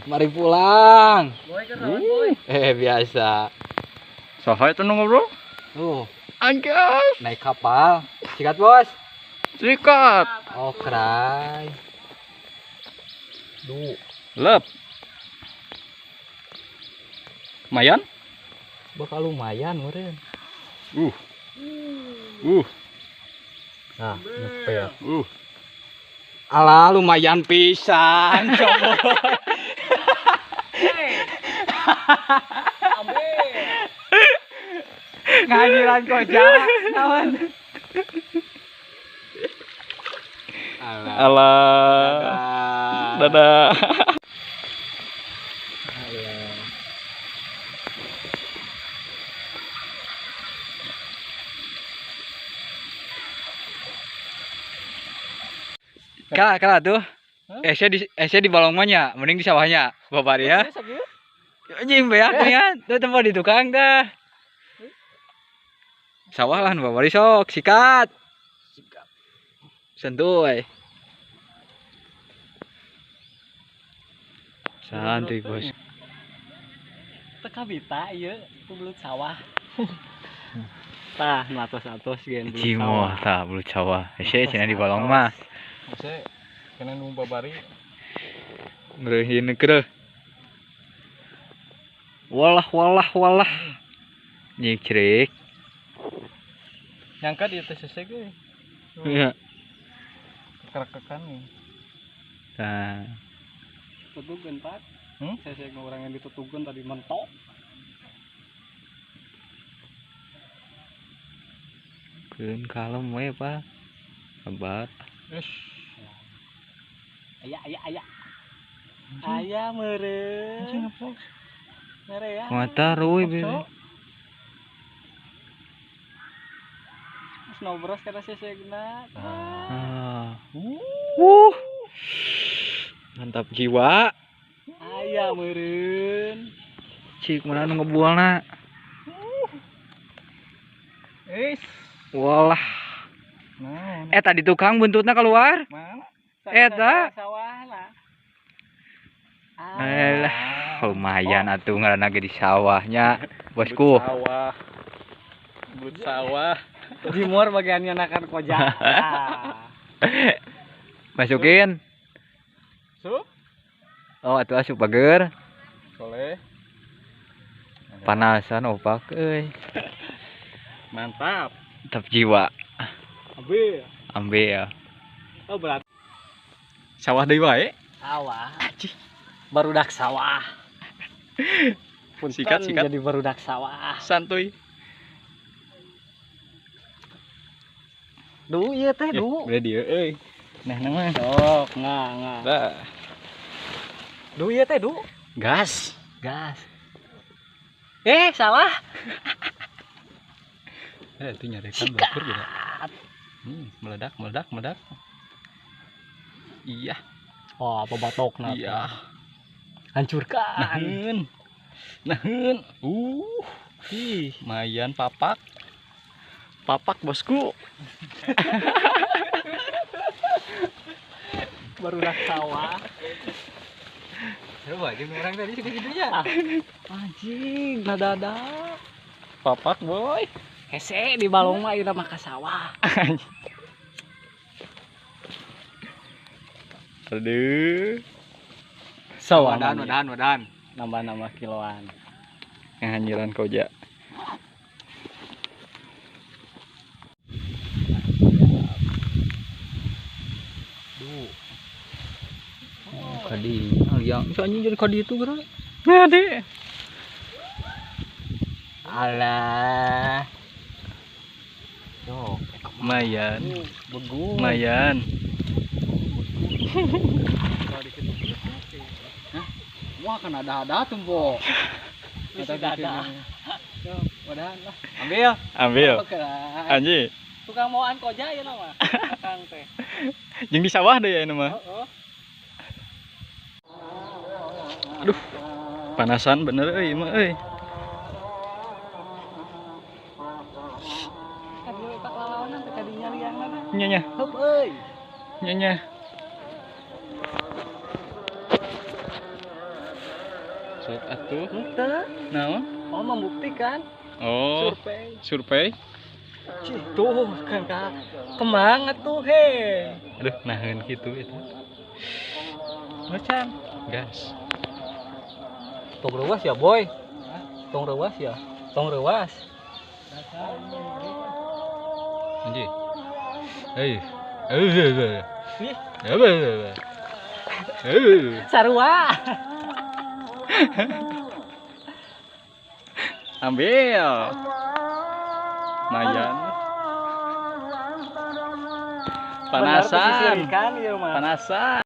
Mari pulang. Biasa. Saha itu nu ngobrol? Tuh. Angkas. Naik kapal. Sikat, Bos. Sikat. Oh, keren. Duh. Lep. Lumayan? Bakal lumayan meureun. Nah, nyepet. Alah, lumayan pisan, coba. Ngajiran koja, naon. Alah. Dadah. Kalah, kalah tuh. Esnya di balong mah nya, mending di sawahnya, bapak ya. Anjing beak nya, tuh tempat di tukang dah. Sawah lah bapak sok, sikat. Sikat. Sentuh. Santuy, Bos. Teka bita ieu belut sawah. Tah, atos-atos gen belut sawah. Cimoh tah belut sawah. Hese cenah di balong mah. Hese kena nu babari. Ngreuhin keureuh. Walah walah walah. Nyikrik. Nyangka di atas sesek euy. Iya. Kerekekan nih. Tah. Tutugan, Pak. Sesek orang yang ditutugan tadi mentok. Keun kalem we, Pak. Sabar. Ish. Aya aya aya. Aya meureun. Mere ya. Mata ruy be. Snowbros kata sesegna. Mantap jiwa. Aya meureun. Cik mana nu ngebualna. Is. Walah. Nah, tadi tukang buntutna keluar. Mana? Eta. Sawah lah. Alah, lumayan atuh ngaranna ge di sawahnya, bosku. Sawah. Belut sawah. Jimur bagiannya nakan koja. Masukin. Sup. Oh, atuh asup bager. Boleh. Panasan opak euy. Mantap. Mantap jiwa. Ambil. Ambil ya. Oh, berat. Sawah deui wae. Sawah. Barudak sawah. Sikat, sikat. Jadi barudak sawah. Santuy. Duh, ieu teh, duh. Udah dieu euy. Nah, mah. Sok, ngah. Lah. Duh, ieu teh, duh. Gas. Gas. Salah. Itu nyarekan bakur gitu. Meledak, meledak, meledak. Iya. Oh, apa batokna? Iya. Hancurkan. Naheun. Naheun. Ih, lumayan papak. Papak bosku. Barudak sawah. Seru aja orang tadi segitu-gitunya. Anjing, nadada. Papak boy. Hese di balong mah ieu mah ka sawah. Aduh. Sawah. Wadan, wadan, wadan. Nambah-nambah kiloan. Nganyiran koja. Duh. Oh, kadi liang. Bisa anjing jadi kadi itu geura. Nah, deh. Alah. Duh, lumayan. Begu. Lumayan. Wah, kan ada-ada tuh, Bo. Ada. Wadah lah. Ambil. Ambil. Anjing. Tukang mauan koja ya nama. Tukang teh. Jeung di sawah deh ya ini mah. Heeh. Aduh. Panasan bener euy mah euy. Kadieu pak lalaonan teh kadinya liangna teh. Nya nya. Heup euy. Nya nya. Sok atuh. Henteu. Naon? Oh, membuktikan. Oh. Survei. Survei. Tuh kan kak. Kemang atuh he. Aduh, naheun kitu eta. Macan. Gas. Tong reuas ya, Boy. Tong reuas ya. Tong reuas. Anjing. Hei. Eh. Ih, Eh. sarua. Ambil. Lumayan. Panasan. Kan ieu mah. Panasan.